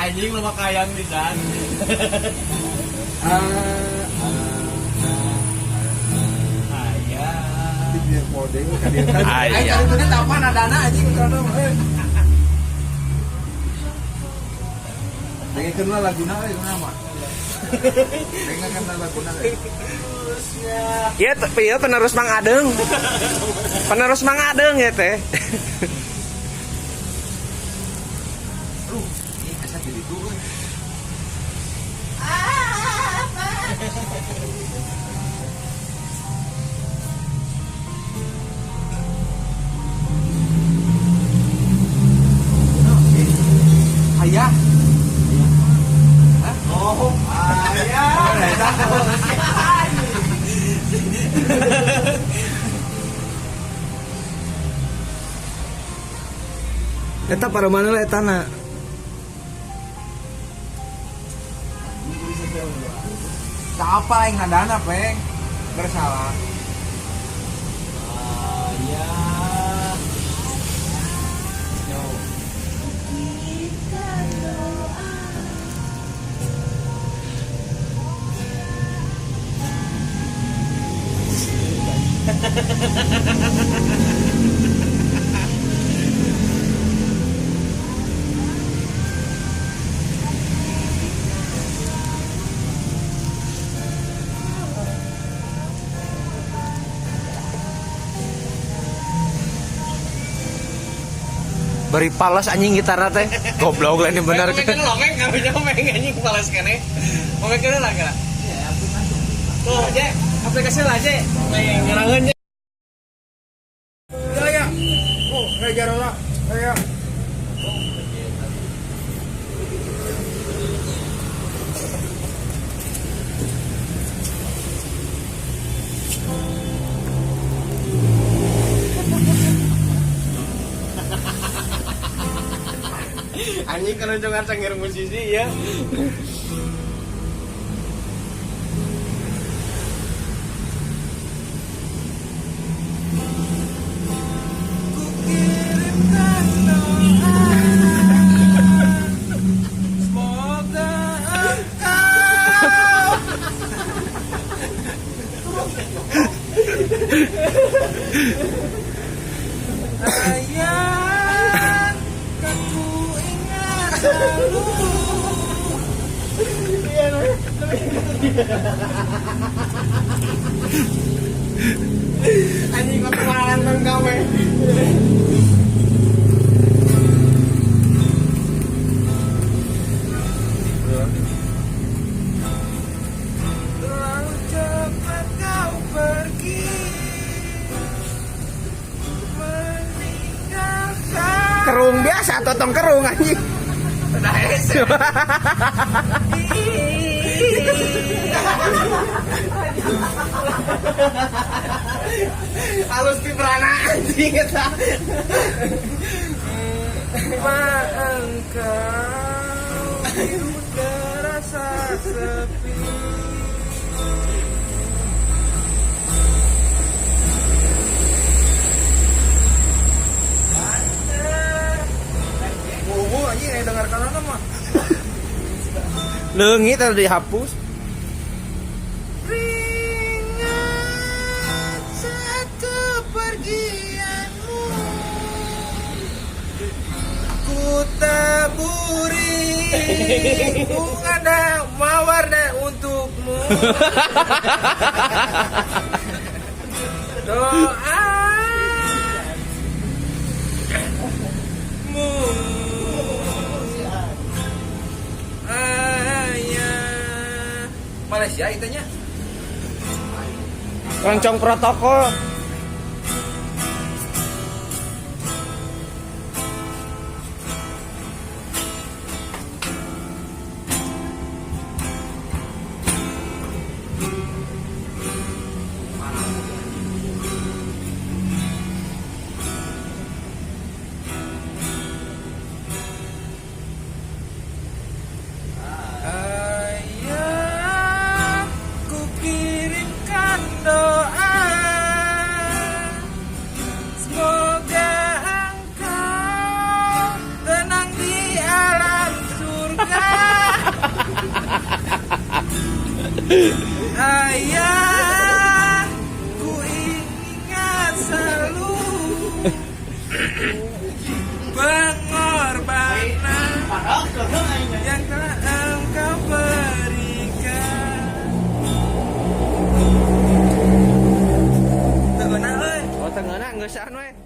Anjing lu mah kayang pisan. Ayah. Biar kode ka dieu kan. Ayah. Aing tadi tadi tapan adana anjing karena eh. Dengekeun lah laguna euy kunaon mah. Dengekeun lah laguna euy. Iya, iya penerus Mang Adeng. Penerus Mang Adeng ya teh. Aduh, ini asa jadi tuh euy. Ayah. Oh, ayah. Eta para mana lah eta na. Siapa yang ngadana, Peng? Bersalah. Ayah. Yo. Beri palas anjing gitar teh. Goblok lah ini bener. Mengkeun lomeng karunya meng anjing palas keneh. Mengkeun lah kira. Tuh, Je, aplikasi lah, Je. Meng ngerangeun, Je. Ya, ya. Oh, Raja Rola. Ya. Anjing keruntungan sangir musisi ya. Kukirimkan doa. Semoga engkau Ayah, kan ku ingat selalu. Anjing kok kemarin nang gawe. Terlalu cepat kau pergi meninggalkan Kerung biasa totong kerung anjing. Udah hese. Halus di berana anjing eta. Engkau hidup terasa sepi. Wuh, anjing aya dengar kana mah. Leungit atau dihapus. Ringan saat kepergianmu, ku taburi bunga dan mawar dan untukmu. Doa mu ayah. Malaysia itanya. Keroncong protokol. Ayah, ku kirimkan doa. Ayah, ku ingat selalu pengorbanan yang telah engkau berikan. Teu geunah euy. Oh, teu ngeunah, geus we.